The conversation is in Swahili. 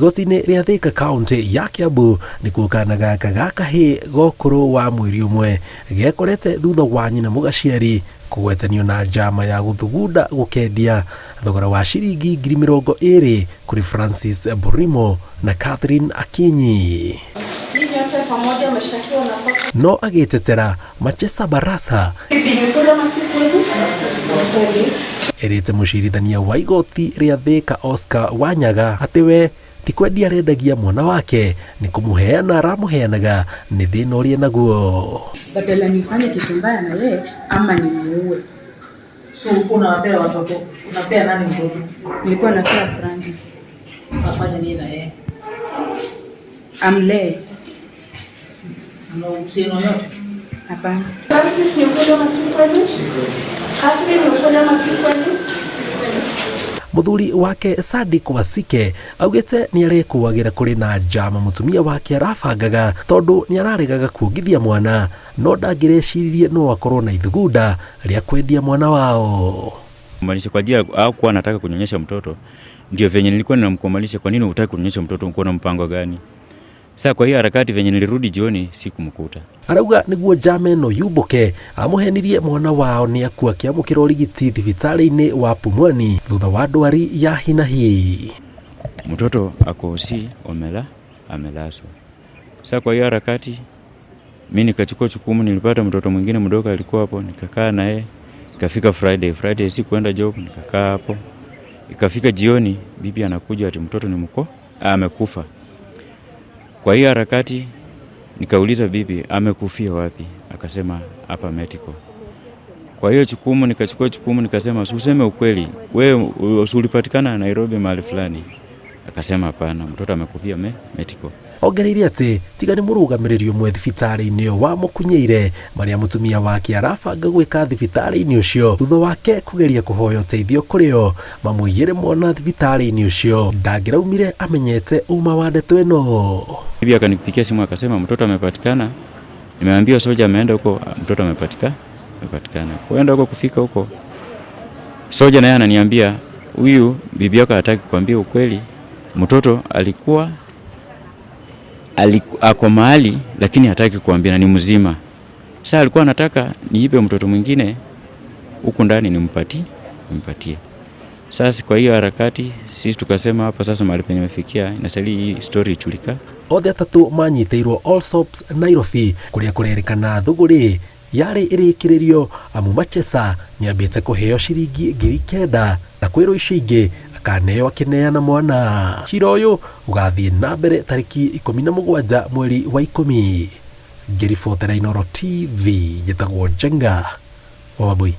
Igoti-inĩ rĩa Thika kaunti ya Kiambu nĩkuo kana gaka ga kahĩĩ ga ũkũrũ wa mweri ũmwe gekorete thutha wa nyina mũgaciari kũgwetanio na njama ya gũthugunda gũkendia thogora wa ciringi 20,000 kũrĩ Francis Burimo na Catherine Akinyi. Nyinyi wote pamoja mmeshtakiwa na kosa No agĩtetera Machesa Barasa ni kweli ama si kweli? Kweli. Erĩte mũcirithania wa igoti rĩa Thika Oscar Wanyaga atĩ we ti kwendia arendagia mwana wake, nĩ kũmũheana aramũheanaga nĩ thĩna ũrĩa naguo. Badala nifanye kitu mbaya na yeye ama nimuue. So huko unawapea watoto, unapea nani mtoto? Nilikuwa napea Francis. Afanye nini na yeye? Amlee. Mna uhusiano yote? Hapana. Francis, ni ukweli ama si kweli? Catherine, ni ukweli ama si kweli? Mũthuri wake Sadik Wasike augĩte nĩ arekũagĩra kũrĩ na njama mũtumia wake arabangaga tondũ nĩ araregaga kuongithia mwana, no ndangĩreciririe no akorwo na ithugunda rĩa kwendia mwana wao. Kumaanisha kwa ajili hakuwa anataka kunyonyesha mtoto, ndio venye nilikuwa ninamkomalisha, kwa nini hutaki kunyonyesha mtoto, uko na mpango gani? Sasa kwa hiyo harakati venye nilirudi jioni sikumkuta. Arauga nĩguo njama ĩno yumbũke amũhenirie mwana wao nĩ akua akĩamũkĩra ũrigiti thibitarĩ-inĩ wa Pumwani thutha wa ndwari ya hinahi. Mtoto ako si omela amelazwa. Sasa kwa hiyo harakati mimi nikachukua jukumu, nilipata mtoto mwingine mdogo alikuwa hapo, nikakaa naye. Ikafika Friday, Friday si kwenda job, nikakaa hapo. Ikafika jioni, bibi anakuja ati mtoto ni mko amekufa. Kwa hiyo harakati nikauliza bibi amekufia wapi? Akasema hapa Medical. Kwa hiyo jukumu nikachukua jukumu nikasema useme ukweli, wewe ulipatikana Nairobi mahali fulani. Akasema hapana, mtoto amekufia Medical. Ongereire atĩ tiga nĩ mũrũgamĩrĩri ũmwe thibitarĩ-inĩ ũyũ wamũkunyĩire marĩa mũtumia wake arabanga gwĩka thibitarĩ-inĩ ũcio thutha wake kũgeria kũhoya ũteithio kũrĩ o mamũiyĩre mwana thibitarĩ-inĩ ũcio ndangĩraumire amenyete uma wa ndeto ĩno. Bibi akanipigia simu akasema mtoto amepatikana. Nimeambiwa soja ameenda huko, mtoto amepatikana. Kwenda huko kufika huko, soja naye ananiambia huyu bibi yako hataki kuambia ukweli, mtoto alikuwa ako mahali lakini hataki kuambia na ni mzima. Sasa alikuwa anataka niibe mtoto mwingine huku ndani nimpatie. Sasa kwa hiyo harakati sisi tukasema hapa sasa mahali penye imefikia inastahili hii story ichulika. Othe atatũ manyitĩirwo Allsops Nairobi kũrĩa kũrerĩkana thũgũrĩ yarĩ ĩrĩkĩrĩrio amu Machesa nĩambĩte kũheo ciringi 9,000 na kwĩrwo icio ingĩ akaneo akĩneana mwana. Cira ũyũ ũgathiĩ na mbere tarĩki 17 mweri wa 10. Ngĩribotera Inooro TV, njĩtagwo Njenga wa Wambui.